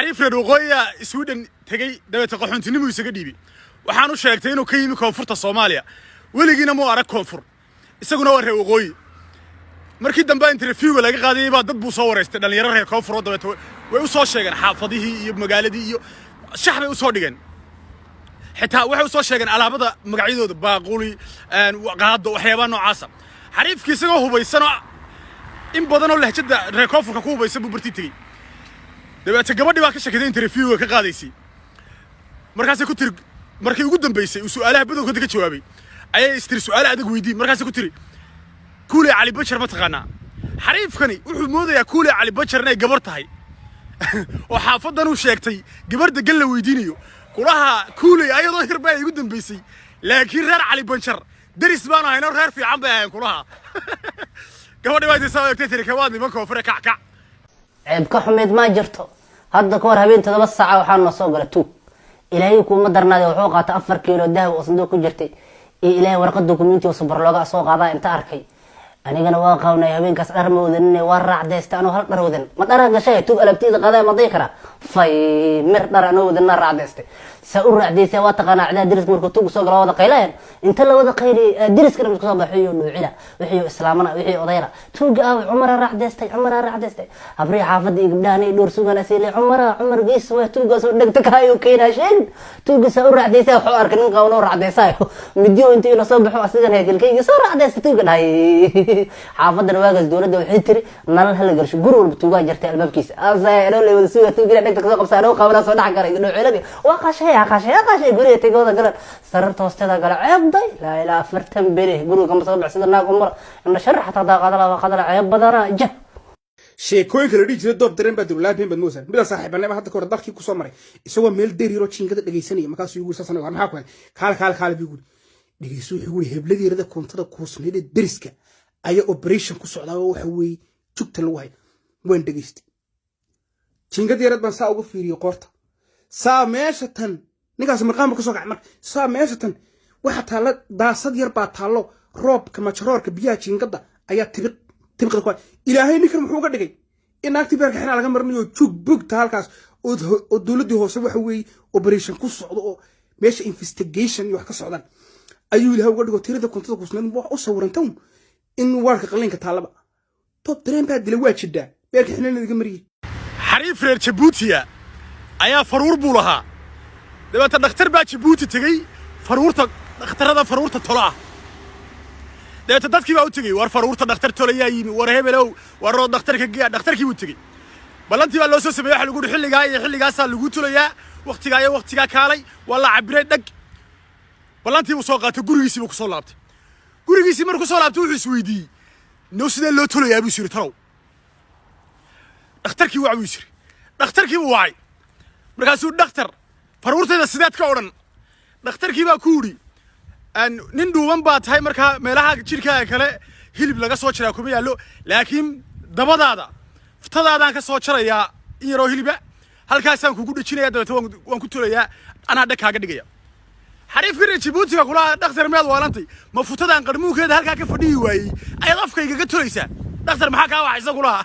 Xariif reer waqooyiga Sweden tegey, dabeete qaxoontinimuu isaga dhiibay. Waxaan u sheegtay inuu ka yimi koonfurta Soomaaliya, weligiina muu arag koonfur, isaguna waa reer waqooyi. Markii dambe interviewga laga qaadayay baa dad buu soo wareystay, dhalinyaro reer koonfur oo dabeete way u soo sheegeen xaafadihii iyo magaaladii iyo shax bay u soo dhigeen. Xitaa waxay u soo sheegeen alaabada magacyadooda, baaquli, qaado, waxyaabaha noocaasa. Xariifkii isagoo hubaysanoo in badanoo lahjadda reer koonfurka ku hubaysan buu bartii tegey. Dabeete gabadhii baa ka shakiday interviewga ka qaadaysay. Markaasay ku tiri, markii ugu dambaysay uu su'aalaha badankooda ka jawaabay, ayay istiri su'aalo adag weydii. Markaasay ku tiri, "Kuuley Cali Bajar ma taqaanaa?" Xariifkani wuxuu moodayaa Kuuley Cali Bajar inay gabar tahay oo xaafadan uu sheegtay gabar degan la weydiinayo. Kulaha, "Kuuley ayadoo yar baa igu dambaysay, laakiin reer Cali Banjar deris baanu hayno, reer fiican bay ahayn." Kulaha, gabadhi baa intay soo eegtay tiri, "Kawaad niman koonfure, kac kac." Ceeb ka xumeyd maa jirto. Hadda ka hor habeen 7 saaca waxaa noo soo gala tuug. Ilaahay kuuma darnaaday, wuxuu qaatay 4 kiilo dahab oo sanduuq ku jirtay iyo Ilaahay warqad dukumenti oo subar looga soo qaadaa. Inta arkay anigana waa qawnay. Habeenkaas dhar ma wadanin, waa raacdaysta anoo hal dhar wadan. Ma dhara gashay? Tuug alaabtiyda qaaday ma dayi karaa? Fay mir dhar anoo wadanna raacdaystay. Saa u raacdaystay, waa taqaanaa cidaa deriska, markuu tuug soo gala waa wada qaylayan. Inta la wada qayli, deriska dhan isku soo baxay, dhuucila wixii islaamana, wixii odayla, "Tuuga ah, Cumara raacdaystay, Cumara raacdaystay." Habrihi xaafadda iyo gabdhahan ay dhowr sugan asiile, "Cumara, Cumar gees waa tuugaas oo dhegta ka hayo keenaa sheeg." Tuuga saa u raacdaystay, wuxuu arkay nin qaban oo raacdaysaayo midiyo intii ila soo baxo, asigan heekelkayga soo raacdaystay tuuga dhahay. Xaafadana waagaas dowladda waxay tiri nalal hala garsho guri walba, tuugaa jartay albaabkiisa. Asa anoo la wada suga tuugina dhegta kasoo qabsa, anoo qabanaa soo dhex galay dhuuciladii. Waa qashay, qashay, qashay. Guriga tegooda galan, sararta hoosteeda gala. Ceebday laa ilaa 40 beri guriga kama soo baxsida. Naag umar indha shar xataa daaqadala waa qadala. Ceeb badana jah. Sheekooyinka la dhihi jiray doob dareen baa dulalaabeen baad moodaysaa. Mida saaxiibanimo hadda kahor dalkii kusoo maray, isagoo meel deer yaroo jiingada dhegaysanaya, markaasuu igu sasan, "Maxaa ku helay?" "Kaale, kaale, kaale," buu yiri. "Dhegayso," wuxuu yiri, "hebladii yarada koontada kuusneyd ee deriska ayaa operation ku socdaa oo waxa weeye jugta lagu hayo." Waan dhegaystay. Jiingada yarad baan saa uga fiiriyey qoorta, saa meesha tan ninkaas marqaanba kasoo kacay. Marka saa meesha tan waxa taalla daasad yar baa taallo, roobka majaroorka biyaha jiingada ayaa tibiq tibiqda ku. Ilaahay ninkan muxuu uga dhigay in naagtii beerka xinaa laga marinayo jug bugta halkaas oo dowladdii hoose waxa weeye operation ku socdo oo meesha investigation iyo wax ka socdaan ayuu Ilaahay uga dhigo. Tirada kontada kusneed wax u sawirantan in waarka qalliinka taallaba toob dareen baa dilay, waa jidhaa beerka xinaa laga mariyey. Xariif reer Jabuutiya ayaa faruur buu lahaa. Dabeete dhakhtar baa Jabuuti tegey, faruurta, dhakhtarada faruurta tolo ah. Dabeete dadkii baa u tegey, "War faruurta dhakhtar tolayaa yimi, war hebelow, war roo dhakhtarka geya." Dhakhtarkii buu tegey, ballantii baa loo soo sameeyey. Waxa lagu yidhi xilligaa iyo xilligaasaa lagu tolayaa, wakhtigaa iyo wakhtigaa kaalay. Waa la cabiray dhag. Ballantii buu soo qaatay, gurigiisii buu kusoo laabtay. Gurigiisii markuu soo laabtay wuxuu isweydiiyey, "No, sidee loo tolayaa?" buu is yidhi. "Talow dhakhtarkii wac," buu is yidhi. Dhakhtarkii buu wacay. Markaasuu, "Dhakhtar, faruurtayda sideed ka odhan?" Dhakhtarkii baa ku yidhi, "Nin dhuuban baa tahay, markaa meelaha jidhkaaga kale hilib laga soo jaraa kuma yaallo, laakiin dabadaada, futadaadaan ka soo jarayaa in yaroo hiliba, halkaasaan kugu dhejinaya, dabeete waan ku tolayaa, anaa dheg kaaga dhigaya." Xariifkii reer Jabuutiga kulaha, "Dhakhtar, miyaad waalantay? Ma futadaan qarmuunkeeda halkaa ka fadhiyi waayey ayaad afkaygaga tolaysaa? Dhakhtar, maxaa kaa waxaysa?" Kulaha.